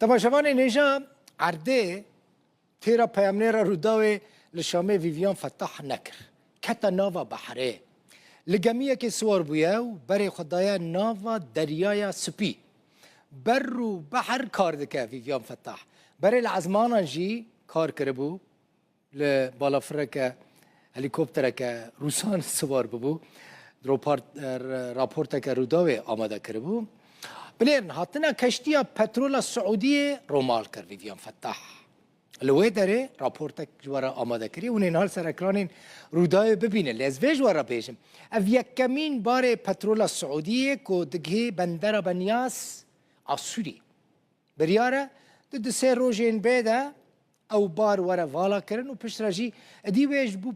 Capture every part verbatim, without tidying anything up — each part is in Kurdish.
Temaşevanên hêja, erdê têra peyamnêra Rûdawê li Şamê Vîviyan Fetah nekir. Kete nava behrê. Li gemiyekê siwar bûye û berê xwe daye nava Deryaya Spî. Ber û behr kar dike Vîviyan Fetah. Berê li ezmanan jî kar kiribû. Li balafireke, helîkoptereke Rûsan siwar bûbû. Ropart-, e, r-, raporteke Rûdawê amade kiribû. Binêrin, hatina keştiya petrola Siûdiyê romal kir Vîviyan Fetah. Li wê derê raportek ji we re amade kiriye. Hûn ê niha li ser ekranên Rûdawê bibînin. Lê ez vê ji we re bêjim. Ev yekemîn barê petrola Siûdiyê ku digihê bendera Benyas a Sûrî. Biryar e di du sê rojên bê de ew bar were vala kirin û piştre jî edî wê ji bo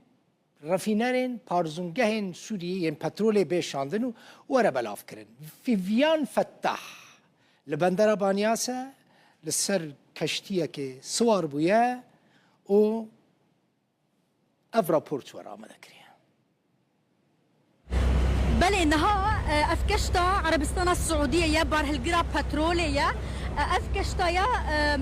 refînerên parzûngehên Sûriyê yên petrolê bê şandin û were belavkirin. Vîviyan Fetah li bendera Banyas e, li ser keştiyekê siwar bûye û ev rapor ji we re amade kiriye. Belê, niha, e, ev keşta Erebistana Siûdiyê ye, barhilgira petrolê ye. E, ev keşta ya, e,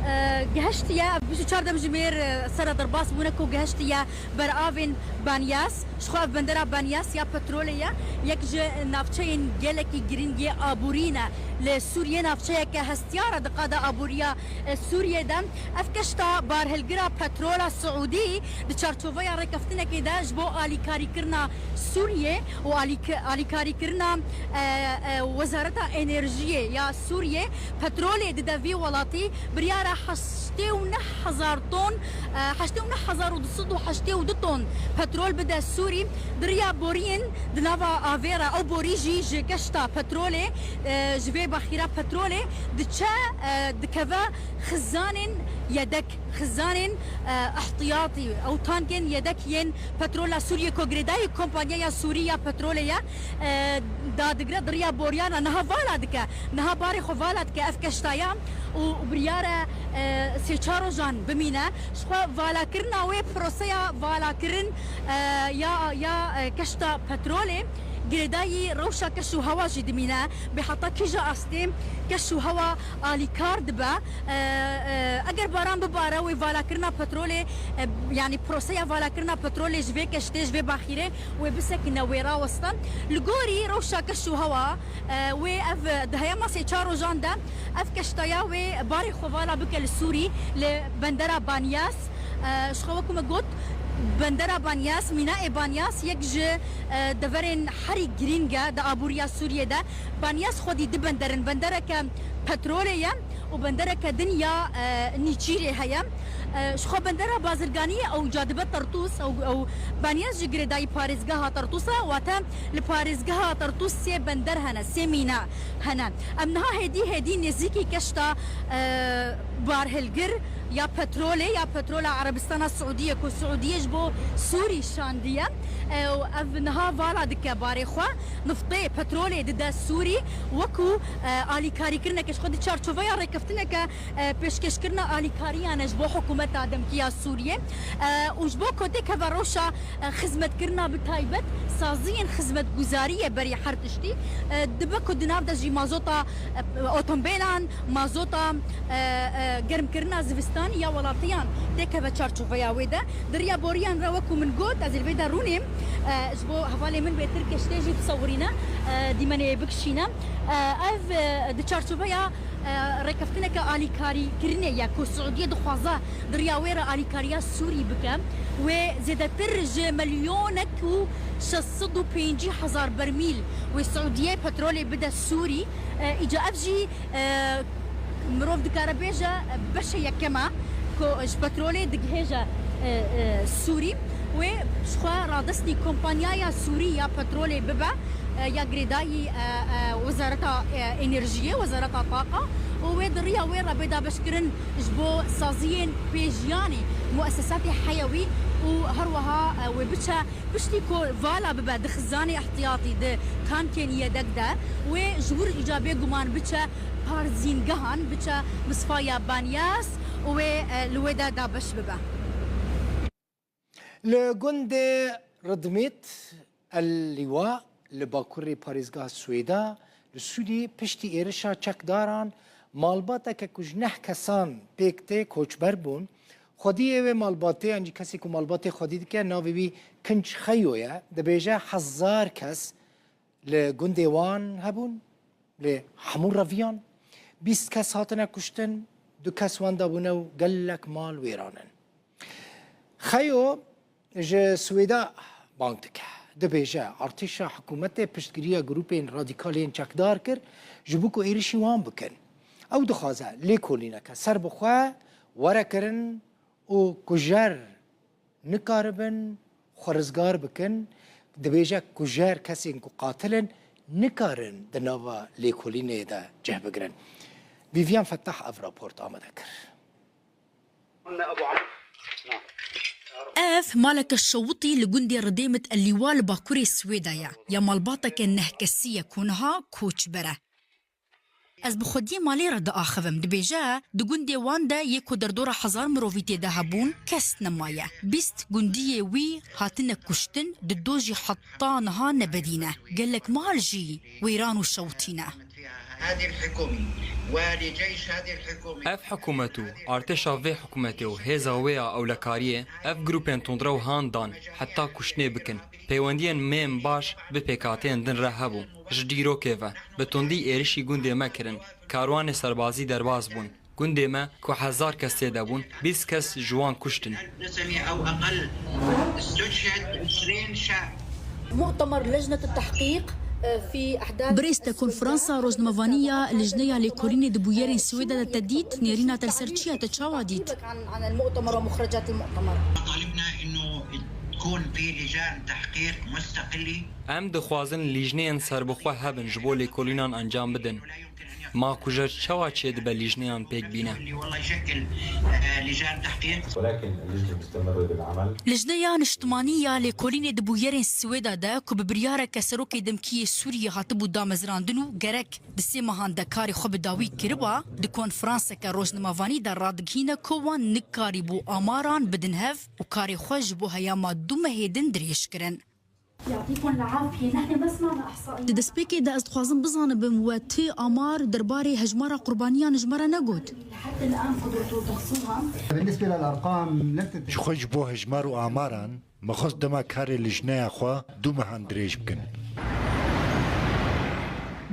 e, gehiştiye, ev bîst û çar demjimêr, e, sera derbas bûne ku gehiştiye beravên Banyas. Ji xwe ev bendera Banyas ya petrolê ye. Yek ji navçeyên gelekî girîng yê aborî ne. Li Sûriyê navçeyeke hestiyar e di qada aboriya, e, Sûriyê de. Ev keşta barhilgira petrola Siûdî di çarçoveya rêkeftinekê de ji bo alîkarîkirina Sûriyê û alîk-, alîkarîkirina, e, e, Wezareta Enerjiyê ya Sûriyê petrolê dide vî welatî, biryara heştê û neh hezar ton, e, heştê û neh hezar û du sed û heştê û du ton petrol bide Sûrî. Di riya boriyên di nava avê re, ew borî jî ji keşta petrolê, e, ji vê baxîra petrolê diçe, e, dikeve xizanên yedek, xizanên, e, ihtiyatî, ew tankên yedek yên petrola Sûriyê ku girêdayî kompanyaya Sûrî ya petrolê ye, e, dadigre di riya boriyan re niha vala dike. Niha barê xwe vala dike ev keştaya û biryar e, e, sê çar rojan bimîne. Ji xwe valakirina wê proseya valakirin, e, ya, ya, e, keşta petrolê girêdayî rewşa keş û hewa jî dimîne. Bê heta kîja astê keş û hewa alîkar dibe. E, e, eger baran bibare, wê valakirina petrolê, e, yanî proseya valakirina petrolê ji vê keştê, ji vê baxîrê wê bisekine, wê raweste. Li gorî rewşa keş û hewa, e, wê ev di heyama sê çar rojan de ev keştaya wê barê xwe vala bike li Sûrî, li bendera Banyas. E, ji xwe wekû me got, bendera Banyas, mînaê Banyas yek ji, e, deverên herî girîng e di aboriya Sûriyê de. Banyas xwedî du bender in, bendereke petrolê ye û bendereke din ya, e, nîçîrê heye. E, ji xwe bendera bazirganiyê ew ca dibe Tertûs, ew, ew Banyas ji girêdayî parêzgeha Tertûs e, wate li parêzgeha Tertûs sê bender hene, sê mîna hene. Em niha hêdî hêdî nêzîkî keşta, e, barhilgir ya petrolê, ya petrola Erebistana Siûdiyê ku Siûdiyê ji bo Sûrî şandiye. E, û ev niha vala dike barê xwe. Niftê, petrolê dide Sûrî wekû, e, alîkarîkirineke ji xwe di çarçoveya rêkeftineke, e, pêşkêşkirina alîkariyan e ji bo hikûmeta demkî ya Sûriyê. E, û ji bo ku têkeve rewşa, e, xizmetkirina bi taybet saziyên xizmetguzariyê berî her tiştî, e, dibe ku di nav de jî mazota, e, otomobîlan, mazota, e, e, germkirina zivistanî ya welatiyan têkeve çarçoveya wê de. Di riya boriyan re wekû min got, ez ê li vê de rûnêm, e, ji bo hevalê min bêtir keştê jî bisewirîne, e, dîmenê bikişîne. E, ev, e, di çarçoveya, e, rêkeftineke alîkarîkirinê ye ku Siûdiyê dixwaze di riya wê re alîkariya Sûrî bike. Wê zêdetir ji milyonek û şeş sed û pêncî hezar bermîl wê Siûdiyê petrolê bide Sûrî. E, îca ev jî, e, mirov dikare bêje, e, beşe yekem e ku ji petrolê digihêje, e, e, Sûrî. Wê ji xwe radestî kompanyaya Sûrî ya petrolê bibe, e, ya girêdayî, e, e, Wezareta, e, Enerjiyê, Wezareta Taqa û wê di riya wê re bê dabeşkirin ji bo saziyên pêjiyanê, muesesatê heyewî û her wiha, e, wê biçe piştî ku vala bibe di xizanê ihtiyatî, di tankên yedek de, wê ji wir îca bêguman biçe parzîngehan, biçe misfaya Banyas û wê, e, li wê de dabeş bibe. Li gundê Ridmît El Lîwa li bakurê parêzgeha Swêda li Sûrî piştî êrişa çekdaran Malbateke ku ji neh kesan pêk tê koçber bûn. Xwediyê wê malbatê yan jî kesê ku malbatê xwedî dike navê wî Kinç Xeyo ye. Dibêje hezar kes li gundê wan hebûn, lê hemû reviyan. Bîst kes hatine kuştin, du kes wenda bûne û gelek mal wêran in. Xeyo ji Swêda bang dike. Dibêje, artêşa hikûmetê piştgiriya grûpên radîkal yên çekdar kir, ji bo ku êrişî wan bikin. Ew dixwaze lêkolîneke serbixwe were kirin û kujer nikaribin xwe rizgar bikin. Dibêje kujer kesên ku qatil in nikarin di nava lêkolînê de cih bigirin. Vivian Fettah ev raport amade kir. Ev maleke şewitî li gundê Ridêmit El Lîwa li bakurê Swêda ye, ya malbateke nehkesî ye ku niha koçber e. Ez bi xwediyê malê re diaxivim. Dibêje, di gundê wan de yê ku derdora hezar mirovî tê de hebûn, kes nemaye. Bîst gundiyê wî hatine kuştin, di do jî heta niha nebedî ne. Gelek mal jî wêran û şewitî ne. Ev hikûmet û artêşa vê hikûmetê û hêza wê ya ewlekariyê ev grûpên tundrew han dan heta kuştinê bikin. Peywendiyên mêm baş bi pêkhateyên din re hebû. Ji dîrokê ve bi tundî êrişî gundê me kirin. Karwanê serbazî derbas bûn. Gundê me ku hezar kes tê de bûn, bîst kes ji wan kuştin. المؤتمر لجنة التحقيق في أحداث Birêz, te konferansa rojnamevanî ya Lijneya Lêkolînê di bûyerên Swêda de te dît? Nêrîna te li ser çi ye? Te çawa dît? عن المؤتمر ومخرجات المؤتمر. طالبنا إنه تكون في لجان تحقيق مستقلة. Em dixwazin lijneyên serbixwe hebin ji bo lêkolînan encam bidin. Ma kujer çawa çêdibe lijneyan pêk bîne? اللي والله يشكل، آه، لجان تحقيق. ولكن اللجنة مستمرة بالعمل. Lijneya Niştimanî ya Lêkolînê di bûyerên Swêda de ku bi biryareke serokê demkî yê Sûriyê hatibû damezrandin û gerek di sê mehan de karê xwe bi dawî kiriba, di konferanseke rojnamevanî de radigihîne ku wan nikarîbû amaran bidin hev û karê xwe ji bo heyama du mehê din dirêj kirin. يعطيكم العافية، نحن ما سمعنا إحصائيات. Di destpêkê de ez dixwazim bizanibim we ti amar derbarê hejmara qurbaniyan ji me re negot. لحتى الآن قدرتوا تحصوها. بالنسبة للأرقام لم تت- Ji xwe ji bo hejmar û amaran, me xwest dema karê lijneya xwe du mehan dirêj bikin.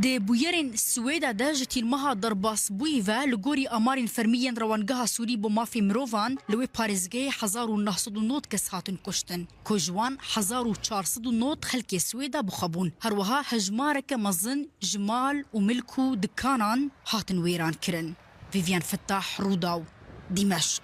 Di bûyerên Swêda de ji tîrmeha derbasbûyî ve li gorî amarên fermî yên Rewangeha Sûrî bo Mafê Mirovan li wê parêzgehê hezar û neh sed û nod kes hatin kuştin. Ku ji wan hezar û çar sed û nod xelkê Swêda bi xwe bûn. Her wiha hejmareke mezin ji mal û milk û dikanan hatin wêran kirin. Vivian Fettah, Rûdaw, Dîmeşq.